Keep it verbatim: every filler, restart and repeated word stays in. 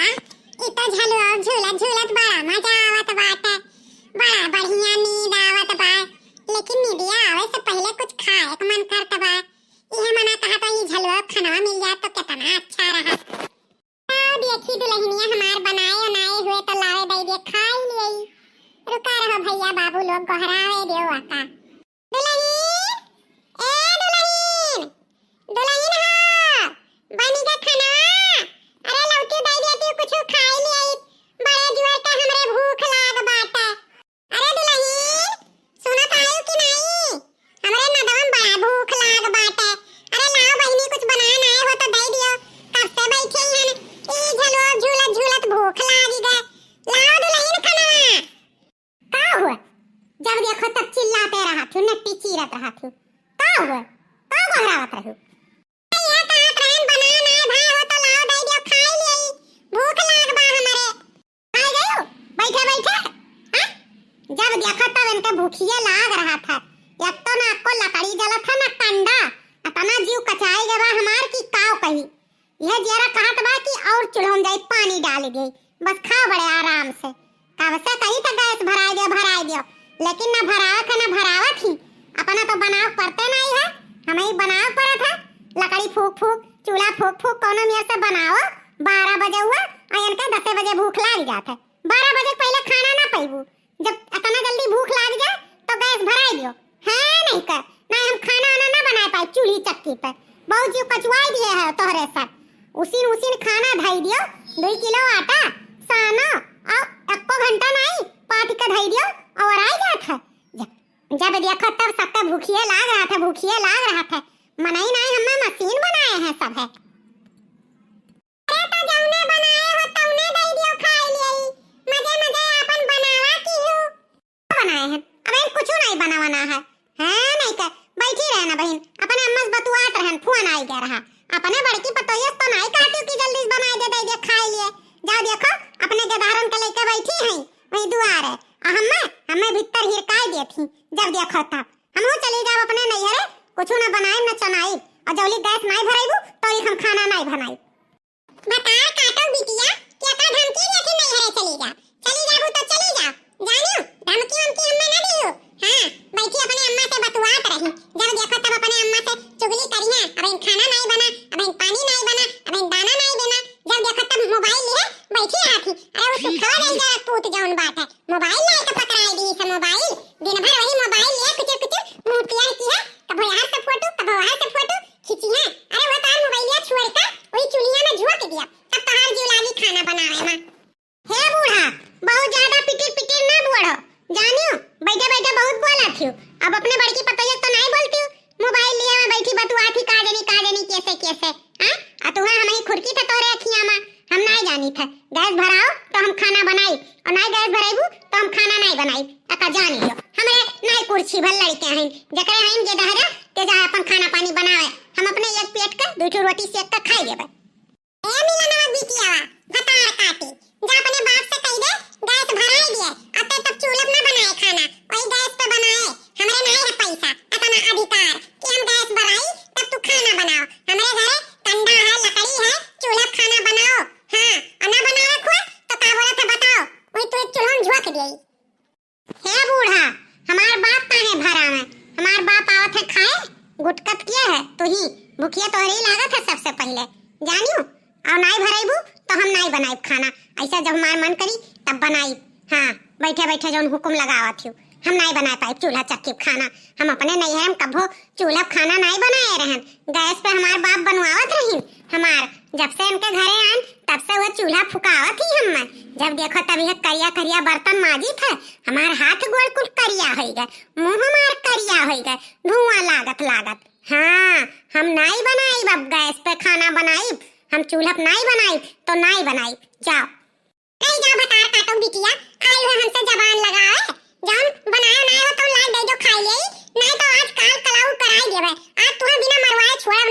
हाँ, ई तो झलुआ झूलत झूलत बड़ा मजा आवत बाटे, बड़ा बढ़िया नींद आवत बा। लेकिन नींदिया आवे से पहिले कुछ खाए के मन करत बा। इहे मना कहा तो ई झलुआ खनवा मिल जात तो केतना अच्छा रहा। आओ देखी दुलहिनिया हमार बनाए उनाए हुए तो लावे दई दे खाई लेई। रुका रहो भैया बाबू लोग गोहरावे देओ आका। दुलहिन, ए दुलहिन, दुलहिन हो, बनी गा खनवा। अरे लौटी दई देती कुछ खाई लेई। बड़े जुअर का हमरे भूख लाग बाटे। अरे दुलहिन, सुनत आयु कि नाई? हमरे नदवा में बड़ा भूख लाग बाटे। अरे लाओ बहिनी, कुछ बनाए नाए हो तो दई दियो। कब से बैठे हन, ई झलुआ झूलत झूलत भूख लागी गए। लाओ दुलहिन खनवा। का हुआ? जब देखो तब चिल्लाते रहत हूँ, नट्टी चीरत रहत हूँ। का हुआ? का गोहरावत रहू? ये कहत रहन, बना नाय भाई हो तो लाओ दई दियो, खाई लेई। भूख लाग बा हमरे। आ गयो, बैठे बैठे। हाँ? जब देखो तब इनके भूखिए लाग रहत है। एक तो ना आपको लकड़ी जलत है, ना कंडा। इतना जीव कचाई गवा हमार कि काव कही। यह जियरा कहत बा कि और चूल्हा में जाई पानी डाल दे, बस खाओ बड़े आराम से। कब से कही था गैस भराई दियो, भराई दियो, लेकिन ना भरावत है, ना भरावत ही। अपना तो बनाव पड़ते नहीं है, हमें ही बनाव पड़त है। लकड़ी फूक फूक, चूल्हा फूक फूक, कौनो मेर से बनाओ। बारह बजे हुआ और इनके दसे बजे भूख लाग जात है। बारह बजे पहले खाना ना पैबू, जब इतना जल्दी भूख लाग जाए तो गैस भराई दियो। है नहीं कर, ना हम खाना वाना ना बनाए पाए चूल्ही चक्की पे। बहुत जीव कचुआई दिए है तोहरे सब। उसिन उसिन खाना धई दियो, दुई किलो आटा सानो, और एको घंटा नहीं पाथ के धई दियो और आई जात है। जब, जब देखो तब सबके भूखिए लाग रहत है, भूखिए लाग रहत है। मनई नहीं, हमें मशीन बनाए हैं सब है। अरे तो जौने बनाए हो तौने दई दियो खाई लेई। मजे मजे आपन बनावा की हो। बनाए हैं? अब इन कुछ नहीं बनावना है। हाँ, नहीं कर, बैठी रहे ना बहिन, अपने अम्मा से बतुआत रहन, फोन आई गया रहा। अपने बड़की पतोहिया से तो नहीं कहती कि जल्दी से बनाए दे, दे दे खाई लिए। जाओ देखो, अपने गेदहरन के लेके बैठी हैं वही दुआरे। आ हमें, हमें भीतर हिरकाई देत ही, जब देखो तब। हमहू चली जाब अपने नैहरे, कुछ न बनाई न चनाई, और जौली गैस नहीं भराइबू तौली हम खाना नहीं बनाई। बतार काटो बिटिया, केतना धमकी देती नैहरे चली जा। चली जाबू तो चली जा। जानियो, धमकी वमकी हम्मे ना दियो। हाँ, बैठी अपने अम्मा से बतुआत रही। जब देखो तब अपने अम्मा से चुगली करी है। अब इन खाना नहीं बना, अब इन पानी नहीं बना, अब इन दाना नहीं देना। जब देखो तब मोबाइल लिए बैठी रहती। अरे वो सुखवा नहीं जरा पूत जौन बात है। मोबाइल लाइके पकड़ाई दी से मोबाइल। दिन भर वही मोबाइल लिए कुचु कुचु मुंह पियर की है। कभो यहाँ से फोटो, कभो वहाँ से फोटो खींची है। अरे वो तार मोबाइलिया छोड़ के वही चुलिया में झोंक दिया। तब तोहार जीव लागी खाना बनावे में। हे बूढ़ा, बहुत ज्यादा पिटिर पिटिर ना बोलो। जानियो, बैठे बैठे बहुत बोला थियो। अब अपने बड़की पतोहिया तो नहीं बोलती हो। मोबाइल लिए में बैठी बतुआ थी का जानी, का जानी कैसे कैसे। हाँ? आ तुहा हम ही खुरकी थे तोरे अखियाँ में। हम नहीं जानी थे। गैस भराओ तो हम खाना बनाई, और नहीं गैस भराइबू तो हम खाना नहीं बनाई। अका जान लियो, हमरे नहीं कुर्सी भर लड़के हैं, जकरे हैं जे दहरा, ते जाए अपन खाना पानी बनावे। हम अपने एक पेट के दो ठो रोटी सेक के खाई लेबे। ए मिलनवा बिटियावा, भतार काटी, जा अपने बाप से कह दे, गैस भराई दिए, अब ते तब चूल्हा ना बनाए खाना, वही गैस पे बनाए। हमरे नाई है पैसा, इतना अधिकार कि हम गैस भराई, तब तू खाना बनाओ। हमरे घरे कंडा है, लकड़ी है, चूल्हा पे खाना बनाओ। हाँ, और ना बनावे खुआ, तो का बोला था बताओ, वही तू एक चूल्हा में झोंक दिए। हे बूढ़ा, हमार बाप काहे भरावे? हमार बाप आवत है खाए, गुटकत किया है, तू ही भुखिया तोहरे ही लागत है सबसे पहले, जानियो। और नाई भराइबू तो हम नाई बनाइब खाना, ऐसा जब हमार मन करी तब बनाइब। हाँ, बैठे बैठे जौन हुकुम लगावत हियो, हम नाई बनाए पाइब चूल्हा चक्की पे खाना। हम अपने नैहर में कभो चूल्हा पे खाना नाई बनाए रहन, गैस पे हमार बाप बनवावत रहिन। हमार जब से इनके घरे आन तब से वो चूल्हा फुकावत ही हम। जब देखो तब यह करिया करिया बर्तन माजित है, हमार हाथ गोड़ कुल करिया होई गए, मुंह हमार करिया होई गए, धुआं लागत लागत। हाँ, हम नाई बनाइब, अब गैस पे खाना बनाइब, हम चूल्हा पे नाई बनाइब तो नाई बनाइब। जाओ। कहीं जाओ भतार काटो बिटिया, आई हो हमसे जबान लगावे, जौन बनाए नाई हो तो लाइ दे दो खाई लेई, नाई तो आज काल कलाऊ कराई देवे। आज तुहे बिना मरवाए छोड़ब